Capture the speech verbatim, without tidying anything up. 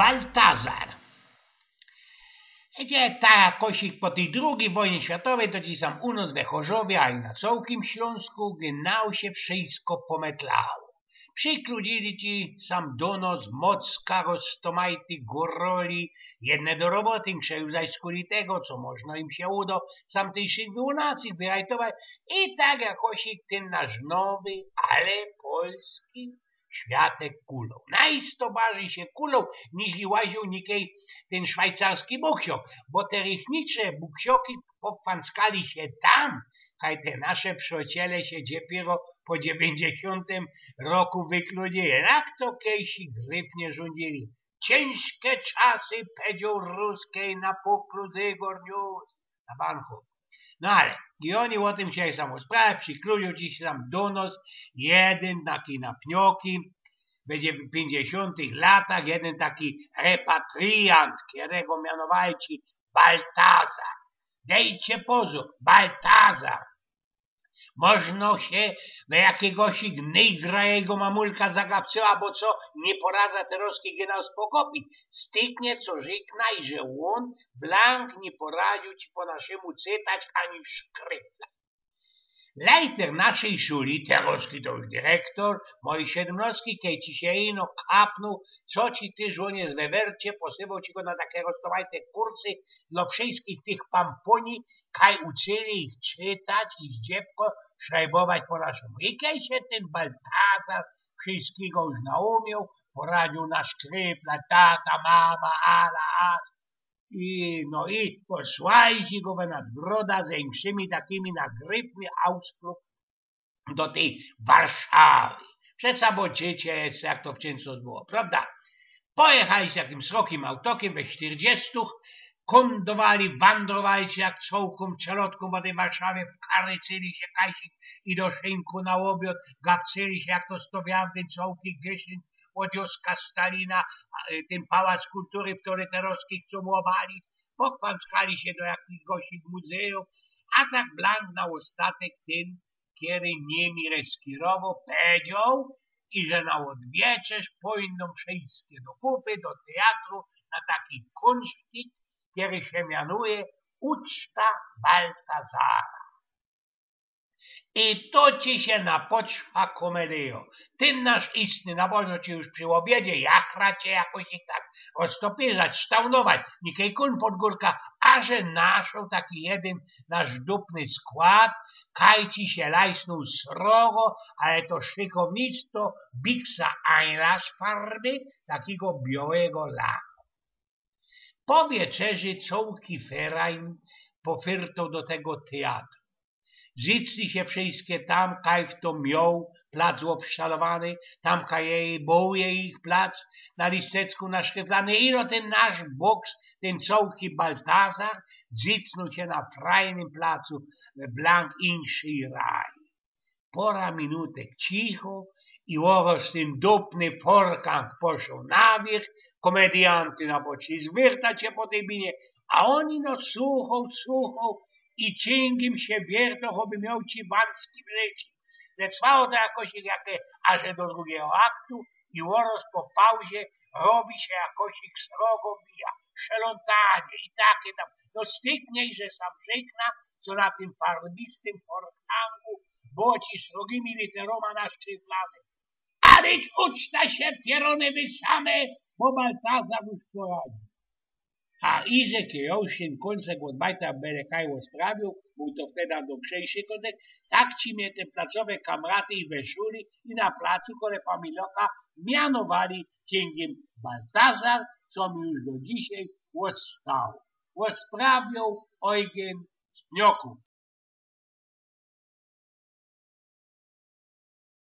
Baltazar. Wiecie, tak jakoś po tyj drugij wojnie światowyj, to ci sam u nos we Chorzowie, a i na cołkim Ślōnsku, genau sie wszysko pometlało. Przikludzili ci sam do nos mocka roztomajtych gōroli, jedne do roboty, insze już zaś skuli tego, co możno im sie udo sam tyj sygwilnacji wyrajtować. I tak jakoś tyn nasz nowy, ale polski światek kuloł. Naj to bardzij sie kuloł, niźli łaziōł nikej tyn szwajcarski buksiok, bo te rychnicze buksioki pokwanckali sie tam, kaj te nasze przōjciele sie dopiero po dziewiyńćdziesiōntym roku wykludzili. Tak to kejsi gryfnie rzudzili. Ciynżke czasy, pedzioł Ruskej na puklu zygōr niōs na banku. No ale i ôni ô tym sie sam rozprawiali, przikludziōł ci sie sam do nos jedyn taki na pnioki, bydzie w piyńćdziesiōntych latach, jedyn taki repatriant, kerego mianowali ci Baltazar. Dejcie pozōr, Baltazar. Możno sie we jakigoś nygra jego mamulka zagapcyła, bo co, niy poradzã terŏz ci genau spokopić. Styknie, co rzyknã, i że ôn blank niy poradziōł ci po naszymu czytać ani szkryfla. Lejter naszyj szuli, terŏzki to już dyrektor, mojij siedymnŏstki, kej ci sie ino kapnōł, co ci tyż ôn je z wewercie, posywoł ci go na take roztowajte kursy dlŏ wszyskich tych pampōni, kaj uczyli ich czytać i zdziebko szrajbować po naszymu. I kej sie tyn Baltazar wszyskigo już naumiōł, poradziōł na szkryfla, tata, mama, ala, a. I, no i posłali ci go we nadgroda ze inkszymi takimi na gryfny ausflug do tyj Warszawy. Przeca bo życie je, jak to w ciynsość było, prawda? Pojechali sie takim srokim autokym we sztyrdziestych, kōndowali, wandrowali sie jak cołkōm czelŏdkōm po tyj Warszawie, wkarycyli sie kajsik i do szynku na ôbiŏd, gapcyli sie, jak to stŏwiałōm, tyn cołki Gyszyn ôd Jōzka Stalina, a, y, tyn Pałac Kultury, w kery terŏzki chcōm ôbalić, pokwanckali sie do jakigoś muzyjōm, a tak blank na ôstatek tyn, kery niy mi reskirowoł, pedzioł, i że na ôdwieczerz pōjdą wszyjske do kupy, do teatru, na taki kunsztyk, kery sie mianuje Uczta Baltazara. I to ci sie napoczwa komedyjŏ. Tyn nasz istny, na wolno ci już przi ôbiedzie, jachra cie jakoś ich tak roztopyrzać, ształnować, nikej kōń pod gōrka, a że naszoł taki jedyn nasz dupny skład, kaj ci sie lajsnōł srogo, ale to szykownisto, biksa Einlass farby, takigo biołego laku. Po wieczerzy cołki ferajn pofyrtoł do tego teatru. Zjycli sie wszyjske tam, kaj fto mioł plac ôbszalowany, tam kaj je, bōł jejich plac na listecku naszkryflany, ino tyn nasz buks, tyn cołki Baltazar, zjycnōł sie na frajnym placu, blank inkszyj raj. Pora minutek cicho i ôroz tyn dupny forkang poszoł na wiyrch, komedyjōnty na boczi zwyrta sie po tyj binie, a ôn ino słuchoł, słuchoł i ciyngiym sie wiertoł, choby mioł ci wańskim życiym. Zetrwało to jakoś jake, aże do drugigo aktu i ôroz po pauzie robi sie jakoś srogo bija, szelōntanie i take tam, no styknie, że sam rzyknã, co na tym farbistym forkangu było ci srogimi literōma naszkryflane: A dyć uczta sie, pierōny wy same, bo Baltazar już poradzi. A iże kej już tyn kōncek ôd bajta bele kaj ôsprawiōł, bōł to wtedy do krzejszy kōncek, tak ci mie te placowe kamraty i we szuli, i na placu kole familioka mianowali ciyngiym Baltazar, co mi już do dzisiej ôstało. Ôsprawioł Eugen z Pniokōw.